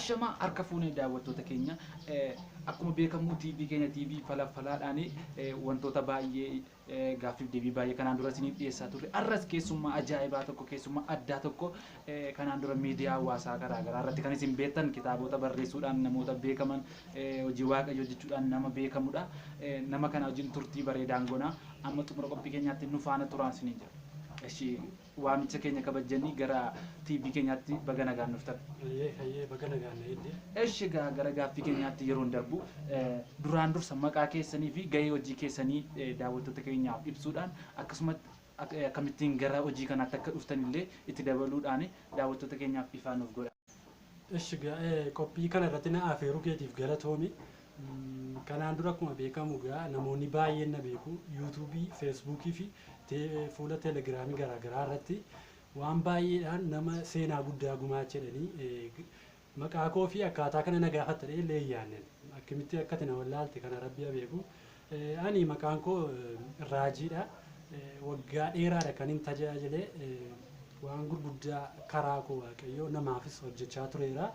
Ashamaa harka fuunee daawwattoota keenya, akkuma beekamu TV keenya TV falafalaadhaan wantoota baay'ee, gaaffiif deebii baay'ee kanaan dura isiniif dhiyeessaa turre. Arras keessummaa ajaa'ibaa tokko, keessummaa addaa tokko, kanaan dura miidiyaa hawaasaa garaa garaa irratti kan isin beektan, kitaabota barreessuudhaan namoota beekaman, hojii Waaqayyoo hojjechuudhaan nama beekamudha. Nama kana wajjin turtii bareedaan goonaa, amma xumura qophii keenyaatti nu faana turaan isiniin jira. Eshi, waamicha keenya kabajanii gara TV keenyaatti baga nagaan dhuftan. Hayyee hayyee, baga nagaan na eegde. Eshi egaa, gara gaaffii keenyaatti yeroon darbu, duraan dursa maqaa keessanii fi gahee hojii keessanii daawwattoota keenyaaf ibsuudhaan, akkasumatti akkamittiin gara hojii kanaatti akka dhuftan illee itti dabaluudhaan daawwattoota keenyaaf ifaa nuuf godha. Eshi gaa, qophii kana irratti na afeeruu keetiif galatoomi. Kanaan dura akkuma beekamu gaa namoonni baay'een na beeku, Yuutuubii, Feesbuukii fi fuula Teelegiraamii garaagaraa irratti waan baay'eedhaan nama seenaa guddaa gumaachedhanii maqaa koo fi akkaataa kana na gaafattadhe illee hin yaadne. Akkamitti akka ati na wallaalte kana Rabbi haa beeku. Ani maqaan koo Raajiidha. Waggaa dheeraadha kan hin tajaajile, waan gurguddaa karaa koo Waaqayyo namaafis hojjechaa tureera.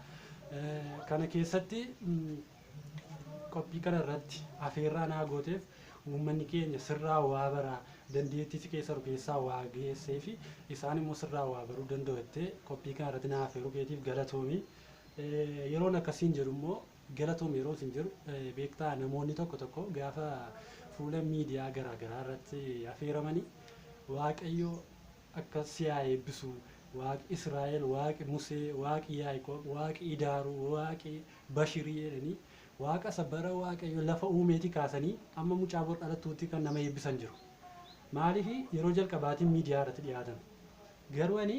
Kana keessatti qophii kana irratti afeerraa naa gooteef, uummanni keenya sirraa waa baraa, dandeettii si keessa jiru keessaa waa geessee fi isaan immoo sirraa waa baruu danda'u jettee qophii kana irratti naa afeeruu keetiif galatoomi. Yeroon akkasiin jedhu immoo, galatoomi yeroo isin jedhu, beektaa, namoonni tokko tokko gaafa fuula miidiyaa garaa garaa irratti afeeramanii "Waaqayyo akka si haa eebbisu, Waaqi Israa'el, Waaqi Musee, Waaqi Yaaqoob, Waaqi Idaaruu, Waaqi Bashirii" jedhanii Waaqa isa bara Waaqayyo lafa uumeetii kaasanii amma mucaa bor dhalattuutti kan nama eebbisan jiru. Maaliif? Yeroo jalqabaatiin miidiyaa irratti dhiyaatan. Garuu ani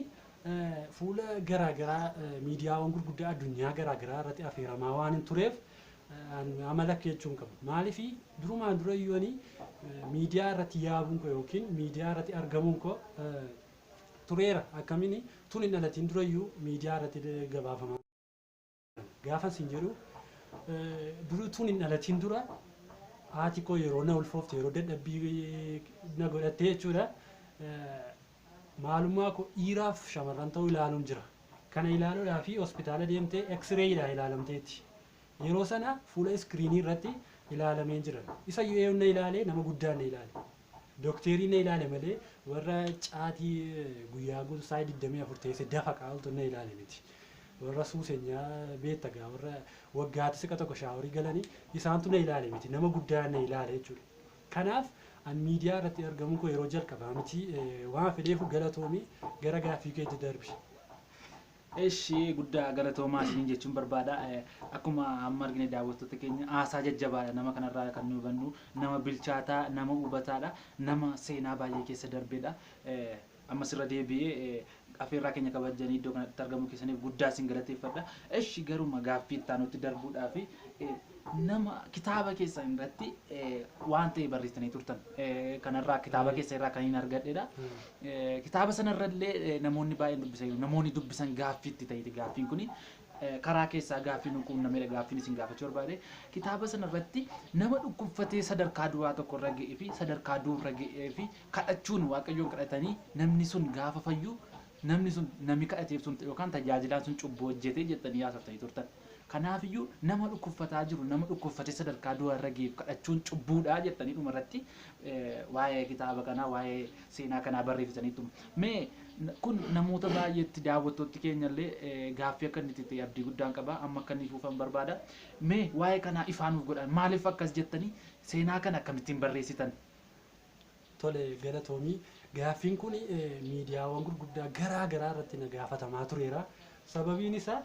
fuula garaa garaa, miidiyaawwan gurguddaa addunyaa garaa garaa irratti afeeramaa waan hin tureef amala akka jechuun qabu. Maaliif? Durumaan dura iyyuu ani miidiyaa irratti yaabuun koo yookiin miidiyaa irratti argamuun koo tureera. Akkamiin tun hin dhalatiin dura iyyuu miidiyaa irratti gabaafamaa. Gaafa isin jedhu, durii tun hin dhalatiin dura haati koo yeroo na ulfoofte, yeroo dadhabbii na godhatte jechuudha. Maalummaa koo dhiiraaf shamarran ta'uu ilaaluun jira. Kana ilaaluudhaa fi hospitaala deemtee X-rayidhaan ilaalamteetti. Yeroo sana fuula iskiriinii irratti ilaalamee jira. Isa iyyuu eenyu na ilaale? Nama guddaan na ilaale. Dookterii na ilaale malee warra caatii guyyaa guutuu sa'aatii 24 teessee dafa qaaltu na ilaale miti. Warra suusenyaa beekta gaa, warra waggaatti siqa tokko shaaworii galanii isaantu na ilaale miti, nama guddaa na ilaale jechuudha. Kanaaf an miidiyaa irratti argamuun koo yeroo jalqabaa miti. Waan fedheefu galatoomii, gara gaaffii keetti darbi. Eshi, guddaa galatoomaa isiniin jechuun barbaada. Akkuma amma argine, daawwattoota keenya, haasaa jajjabaadha nama kanarraa kan nu hubannu, nama bilchaataa, nama hubataadha, nama seenaa baay'ee keessa darbedha. Ammas irra deebi'ee afeerraa keenya kabajanii iddoo kanatti argamuu keessaniif guddaa isin galateeffadha. Eshi, garuma gaaffii itti aanutti darbuudhaaf, nama kitaaba keessan irratti waan ta'e barreessitanii turtan. Kanarraa kitaaba keessa irraa kan hin argadhedha. Kitaaba sanarrallee namoonni baay'een dubbisan, namoonni dubbisan gaaffii itti ta'eeti. Gaaffiin kuni karaa keessaa gaaffii nu quunnamedha. Gaaffiin isin gaafachuu barbaade, kitaaba sanarratti nama dhukkubfatee sadarkaa du'aa tokko irra ga'ee fi sadarkaa du'urra ga'ee fi kadhachuun, Waaqayyoon kadhatanii namni sun gaafa fayyu, namni sun, namni kadhateef sun yookaan tajaajilaan sun cubbuu hojjetee jettanii haasoftanii turtan. Kanaafiyyuu nama dhukkubfataa jiru, nama dhukkubfatee sadarkaa du'aa irra ga'eef kadhachuun cubbuudha jettanii dhumarratti waa'ee kitaaba kanaa, waa'ee seenaa kanaa barreessitaniitu. Mee kun namoota baay'eetti, daawwattooti keenyallee gaaffii akka inni itti ta'e abdii guddaan qaba. Amma akka inni fuufan barbaada. Mee waa'ee kanaa ifaa nuuf godhan. Maaliif akkas jettanii, seenaa kana akkamittiin barreessitan? Tole, galatoomii. Gaaffiin kun miidiyaawwan gurguddaa garaa garaa irratti na gaafatamaa tureera. Sababiin isaa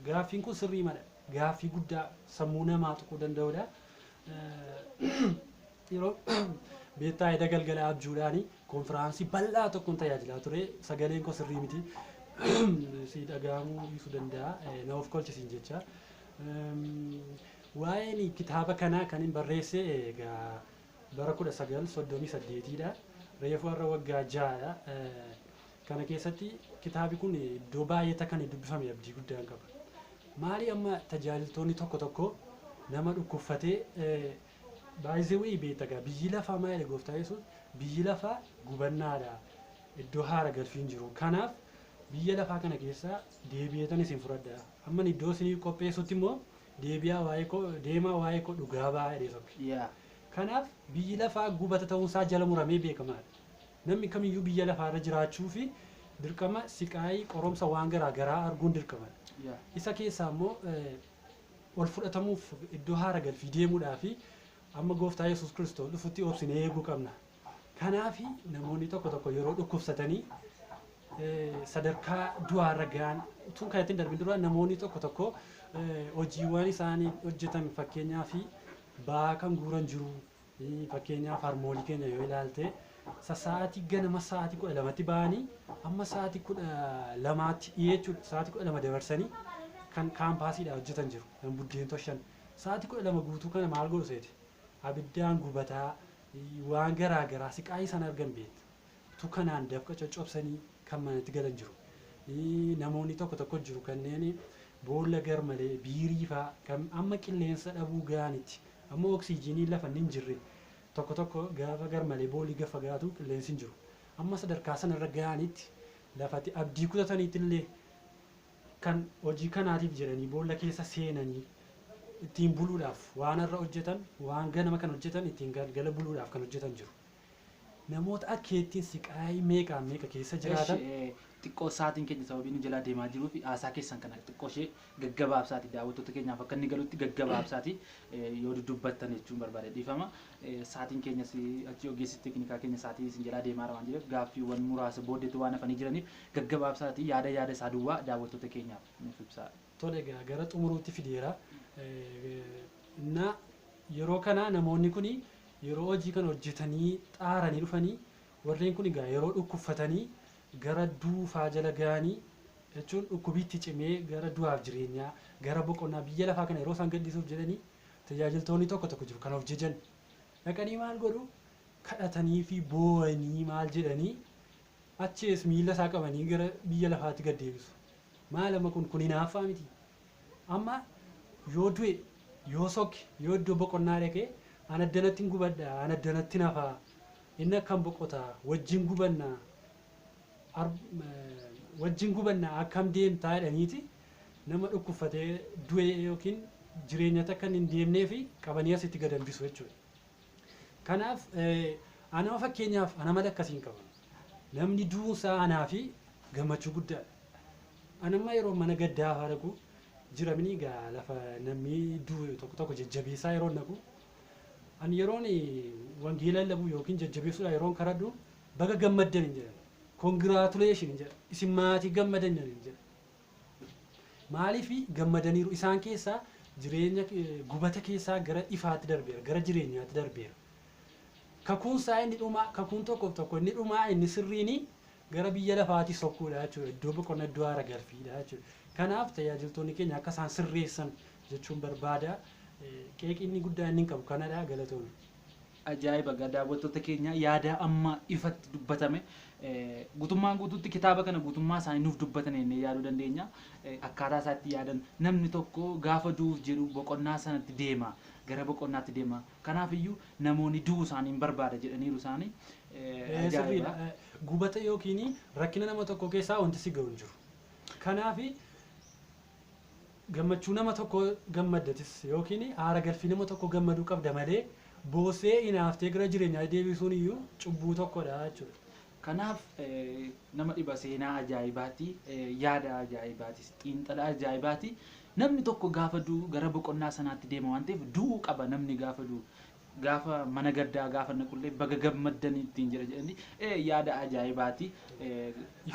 gaaffiin kun sirrii madha. Gaaffii guddaa sammuu namaa tuquu danda'udha. Yeroo beektaa eda galgala abjuudhaani konfiraansii bal'aa tokkoon tajaajilaa ture. Sagaleen koo sirrii miti. Si dhaga'amuu dhiisuu danda'a. Na of kolchisiin jecha. Waa'een kitaaba kanaa kan hin barreesse egaa bara 1938dha. Reefu har'a waggaa 6dha. Kana keessatti kitaabi kun iddoo baay'eetti akka inni dubbifame abdii guddaan qaba. Maali, amma tajaajiltoonni tokko tokko nama dhukkubfatee, baay'ee wayii beekta gaa, biyyi lafaa maal jedhe Gooftaa Yesuus? Biyyi lafaa gubannaadha. Iddoo haara galfiin jiru. Kanaaf Biyya lafaa kana keessa deebi'eetan isin fudhadha. Amman iddoo isinii qopheessutti immoo deebi'aa waa'ee koo deemaa waa'ee koo dhugaa ba'aa jedhee sokke. Kanaaf biyyi lafaa gubata ta'uunsaa jala muramee beekamaadha. Namni kamiyyuu biyya lafaarra jiraachuu fi dirqama siqaayii qoromsa waan garaa garaa arguun dirqamadha. Isa keessaa immoo ol fudhatamuuf iddoo haara galfii deemuudhaa fi amma gooftaa Yesuus Kiristoos dhufutti obsinee eeguu qabna. Kanaaf namoonni tokko tokko yeroo dhukkubsatanii sadarkaa du'aarra ga'an utuu kanatti hin darbin dura namoonni tokko tokko hojiiwwan isaanii hojjetan fakkeenyaa fi ba'aa kan guuran jiru. Fakkeenyaaf harmoolii keenya yoo ilaalte sa'aatii ganama sa'aatii 12tti ba'anii amma sa'aatii 12tti dhiyeechuudha sa'aatii 12 dabarsanii kan kaampaasiidhaa hojjetan jiru. Kan buddeen toshan sa'aatii 12 guutuu kana maal godhu seeti? Abiddaan gubataa waan garaa garaa siqaayii isaan argan beektu. Utuu kanaan dafqa coccobsanii kan manatti galan jiru. Namoonni tokko tokko jiru kanneen boolla garmalee biirii fa'aa kan amma qilleensa dhabuu ga'anitti amma oksijiinii lafa hin jirre tokko tokko gaafa garmalee boolli gad fagaatu qilleensi hin jiru. Amma sadarkaa sanarra ga'anitti lafatti abdii kutataniitti illee kan hojii kanaatiif jedhanii boolla keessa seenanii ittiin buluudhaaf waan irra hojjetan waan ganama kan hojjetan ittiin galgala buluudhaaf kan hojjetan jiru. Namoota akkeettiin siqaayii meeqaan meeqa keessa jiraatan. Xiqqoo sa'aatiin keenya sababii nu jalaa deemaa jiruu fi haasaa keessan kana xiqqoo ishee gaggabaabsaati daawwattoota keenyaaf akka inni galutti gaggabaabsaati yoo dudubbattan jechuun barbaade dhiifama. Sa'aatiin keenyas achi ogeessi teeknikaa keenya sa'aatii isin jalaa deemaa waan jiruuf gaaffiiwwan muraasa booddeetti waan hafanii jiraniif gaggabaabsaati yaada isaa duwwaa daawwattoota keenyaaf nuuf ibsaa. Tole egaa gara xumuruutti fideera. Na yeroo kana namoonni kun yeroo hojii kana hojjetanii xaaranii dhufanii warreen kun egaa yeroo dhukkubfatanii gara duufaa jala ga'anii jechuun dhukkubitti cimee gara du'aaf jireenyaa gara boqonnaa biyya lafaa kana yeroo isaan gadhiisuuf jedhanii tajaajiltoonni tokko tokko jiru kan of jajan dhaqanii maal godhu kadhatanii fi boo'anii maal jedhanii achiis miila isaa qabanii gara biyya lafaatti gad deebisu. Maal amma kun hinaaffaa miti. Amma yoo du'e yoo sokke yoo iddoo boqonnaa dhaqee ana addanatti hin gubadha ana addanatti nafaa inni akkam boqotaa wajjin gubannaa wajjin gubannaa akkam deemtaa jedhaniiti nama dhukkubfatee du'e yookiin jireenyatti akka hin deemnee fi qabanii asitti gad hambisu jechuudha. Kanaaf anama fakkeenyaaf ana mala akkasii hin qabu. Namni du'uunsaa anaa fi gammachuu guddaadha. Anamma yeroo mana gaddaa fa'aa dhaqu jiramni egaa lafa namni du'e tokko tokko jajjabeessaa yeroo naqu ani yeroon wangeela lallabu yookiin jajjabeessuudhaan yeroon karadhu baga gammaddan hin jedhan. Congratulation hin jedhan. Isin maatii gammadan hin jedhan. Maaliif gammadaniiru isaan keessaa jireenya gubata keessaa gara ifaatti darbeera gara jireenyaatti darbeera. Kakuun isaa inni dhumaa kakuun tokkoof tokko inni dhumaa inni sirriini gara biyya lafaatti sokkuudha jechuudha. Iddoo boqonnaa iddoo haara galfiidha jechuudha. Kanaaf tajaajiltoonni keenya akka isaan sirreessan jechuun barbaada. Qeeqinni guddaa inni qabu kanadha galatoomne. Ajaa'iba daawwattoota keenya yaada amma ifatti dubbatame guutummaan guutuutti kitaaba kana guutummaa isaanii nuuf dubbatan jennee yaaduu dandeenya. Akkaataa isaatti yaadan namni tokko gaafa du'uuf jedhu boqonnaa sanatti deema gara boqonnaatti deema. Kanaafiyyuu namoonni du'uu isaanii hin barbaada jedhaniiru isaanii. Sirriidha. Gubata yookiin rakkina nama tokko keessaa wanti si ga'u hin jiru. Kanaaf gammachuu nama tokko gammaddatis yookiin haara galfii nama tokko gammaduu qabda malee boosee hinaaftee gara jireenyaa deebisuun iyyuu cubbuu tokkodha jechuudha. Kanaaf nama dhiba seenaa ajaa'ibaati, yaada ajaa'ibaati, xiinxala ajaa'ibaati. Namni tokko gaafa du'u gara boqonnaa sanaatti deema waan ta'eef du'uu qaba namni gaafa du'u. Gaafa mana gaddaa gaafa naqullee baga gammaddanii ittiin jedha jedhanii yaada ajaa'ibaati.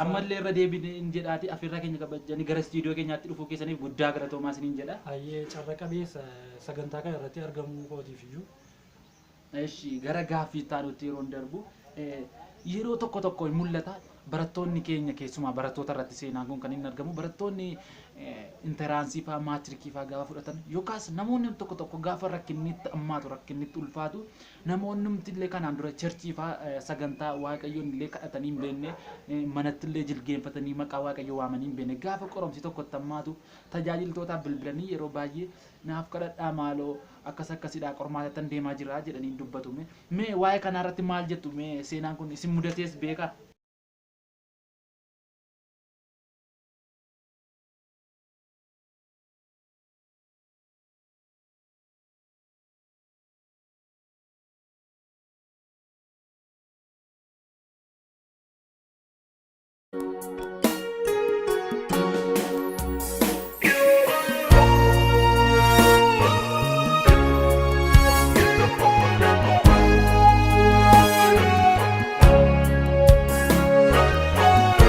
Ammallee irra deebinee jedhaati afeerraa keenya kabajanii gara istiidiyoo keenyaatti dhufuu keessaniif guddaa galatoomaa isiniin jedha. Hayyee carra qabeessa sagantaa kana irratti argamuu kootiif iyyuu. Eshi gara gaaffii taanutti yeroo darbu yeroo tokko tokko hin mul'ata barattoonni keenya keessumaa barattoota irratti seenaan kun kan inni argamu barattoonni intaraansii fa'aa maatirikii fa'aa gaafa fudhatan yookaas namoonni tokko tokko gaafa rakkinnitti ammaatu rakkinnitti ulfaatu namoonni illee kanaan dura cherchii fa'aa sagantaa waaqayyoon illee kadhatanii hin beekne manatti illee jilgeenfatanii maqaa waaqayyoo waamanii hin beekne gaafa qoromsi tokkotti ammaatu tajaajiltootaaf bilbilanii yeroo baay'ee naaf kadhadhaa maaloo akkas akkasidhaa qormaatatti deemaa jira jedhanii dubbatu. Mee waa'ee kanarratti maal jettu mee seenaan kun isin mudatees beekaa? Thank